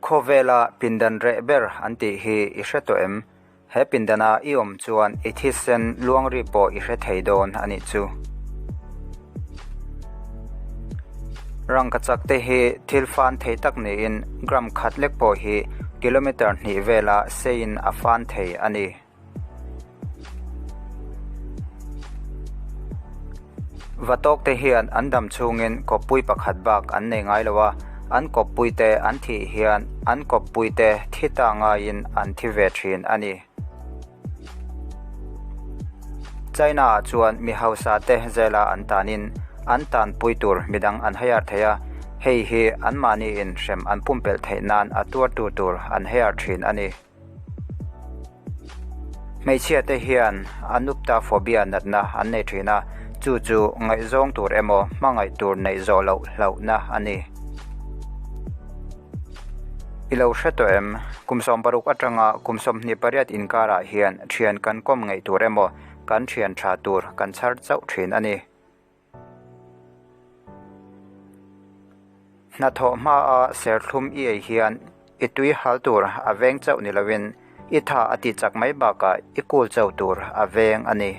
Khawvela pindan reh ber an tih hi i hre tawh em? He pindana i awm chuan i thisen luang ri pawh i hre thei dawn a nih chu. Rangkachak te hi thil fan thei tak niin gram khat lek pawh hi kilometre hnih vela seiin a fan thei a ni. Vatawk te hian an dam chhungin kawppui pakhat bak an nei ngai lo a, an kawppui te an thih hian an kawppui te thi ta ngaiin an thi ve thin a ni. China ah chuan mi hausa te zela an tanin an tanpui tur midang an hire thei a, hei hi anmahni in hrem an pumpelh theih nan a tuartu tur an hire thin a ni. Hmeichhia te hian anuptaphobia natna an nei thin a, chu chu ngaihzawng tur emaw hmangaih tur neih zawh loh hlauhna a ni. I lo hre tawh em? Kum 60 atanga kum 28 inkarah hian thian kan kawm ngeih tur emaw kan thian tha tur kan chhar chauh thin a ni. Hnathawh hmaa serthlum i ei hian i tui hal tur a veng chauh ni loin i tha a tih chak mai bakah i kul chauh tur a veng a ni.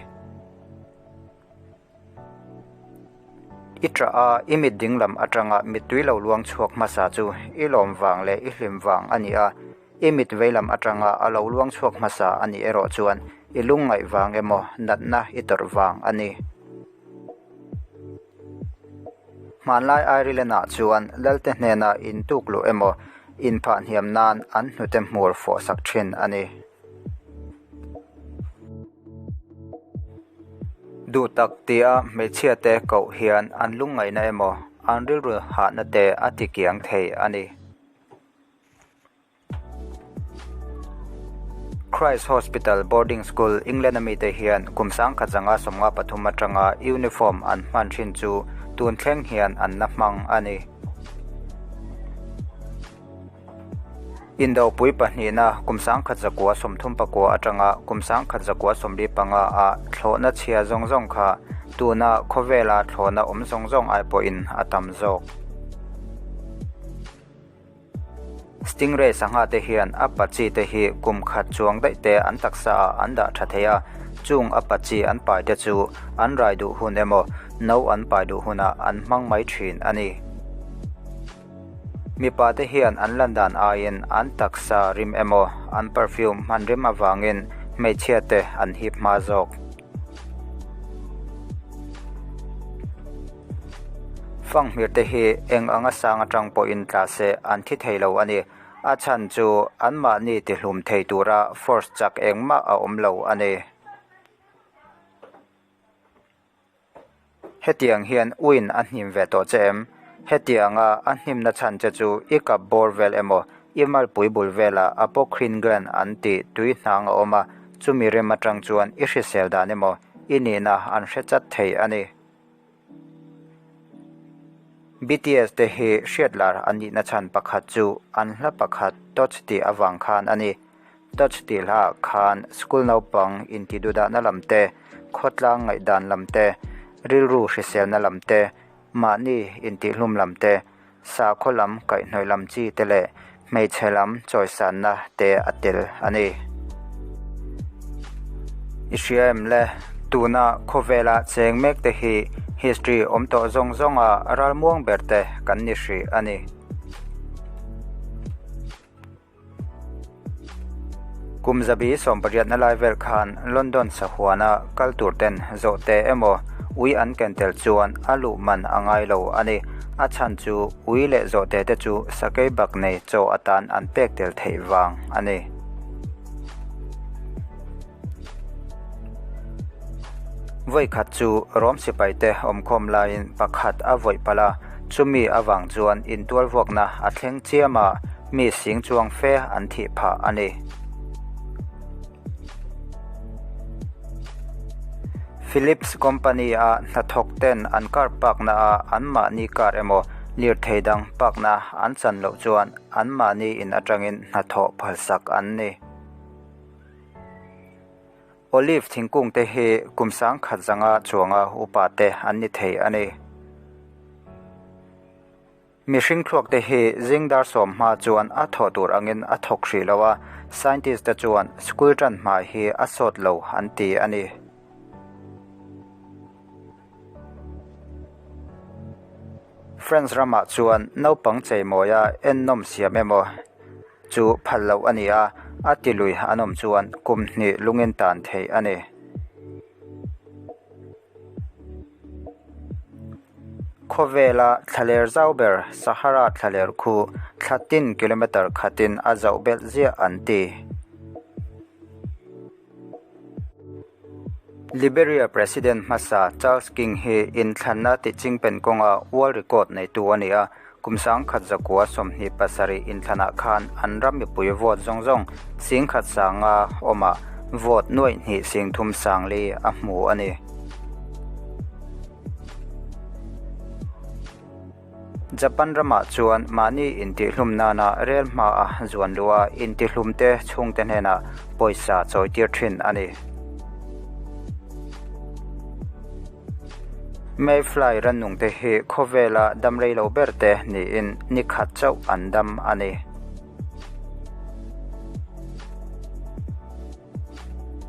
I tah a, i mit dinglam atanga mittui lo luang chhuak hmasa chu i lawm vang leh i hlim vang a ni a, I mit veilam atanga a lo luang chhuak hmasa a nih erawh chuan i lungngaih vang emaw natna i tawrh vang a ni. Hmanlai Ireland-ah chuan Lalte hnena intuk luh emaw inphah hniam nan an hnute hmur fawhsak thin a ni. Duh tak tia hmeichhiate koh hian an lungngaihna emaw an rilru hahna te a tikiang thei a ni. Christ Hospital Boarding School, England a mite hian kum 1953 atanga uniform an hman thin chu tun thleng hian an la hmang a ni. Indopui pahnihna kum 1939 atanga kum 1945 a thlawhna chhia zawng zawng kha tuna khawvela thlawhna awm zawng zawng ai pawhin a tam zawk. Stingray sangha te hian a pachi te hi kum khat chuang daih te an taksa ah an dah tha thei a, chung a pachi an pai te chu an rai duh hun emaw no an pai duh hunah an hmang mai thin a ni. Mipa te hian an lan dan aiin an taksa rim emaw an perfume hman rim avangin hmeichhia te an hip hma zawk. Fanghmir te hi eng anga sang atang pawhin tla se an thi thei lo a ni. A chhan chu anmahni tihlum thei tura force chak engmah a awm lo a ni. Hetiang hian uin a hnim ve tawh che em? Hetianga a hnimna chhan che chu i kap bawr vel emaw i malpui bul velah apocrine gland an tih tui hnang a awm a, chumi rem atang chuan i hrisel dan emaw i nihna an hre chat thei a ni. BTS te hi hriatlar an nihna chhan pakhat chu an hla pakhat Touch tih avang khan a ni. Touch tih hlaah khan school naupang intidudahna lam te, khawtlang ngaihdan lam te, rilru hriselna lam te, mahni intihlum lam te, Sakhaw lam kaihhnawih lam chi te leh hmeichhe lam chawisanna te a tel a ni. I hria em le? Tuna khawvela cheng mek te hi history awm tawh zawng zawnga ralmuang ber te kan ni hrih a ni. Kum zabi sawmpariatna lai vel khan London sahuana kal tur ten zawhte emaw ui an ken tel chuan a luh man a ngai lo a ni. A chhan chu ui leh zawhte te chu sakei bak nei chaw atan an pek tel theih vang a ni. Vawi khat chu Rom sipaite awmkhawm laiin pakhat a vawih palh a, chumi avang chuan intualvuakna a thleng chiam a, mi sing chuang fe an thih phah a ni. Philips company-a hnathawk ten an car park-na a anmahni car emaw lirthei dang park-na an chan loh chuan anmahni in atangin hnathawh phalsak an ni. Olive thingkung te hi kum sangkhat zanga chuanga upa te an ni thei a ni. Mihring thluak te hi zing dar sawm hma chuan a thawh tur angin a thawk hrih lo a, scientist te chuan school tan hma hi a sawt lo an ti a ni. France ramah chuan naupang cheimawia ennawm siam emaw chu phal loh a ni a, a tilui an awm chuan kum hnih lungin tan theih a ni. Khawvela thlaler zau ber Sahara thlaler khu thla tin kilometre khatin a zauh belh ziah an ti. Liberia President hmasa Charles King hi inthlanna tichingpen kawnga world record neitu a ni a, kum 1927 inthlanah khan an ram mipui vote zawng zawng singkhat sanga awmah vote nuaih hnih singthum sangli a hmu a ni. Japan ramah chuan mahni intihlum nana rel hmaa zuan luha intihlumte chhungte hnenah pawisa chawitir thin a ni. Mayfly rannungte hi khawvela dam rei lo berte niin ni khat chauh an dam a ni.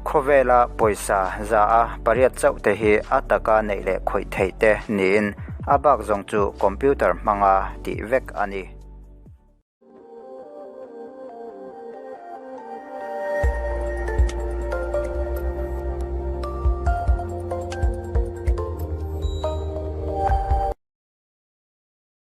Khawvela pawisa za a pariat chauh te hi a taka neih leh khawih theih te niin a bak zawng chu computer hmanga tih vek a ni.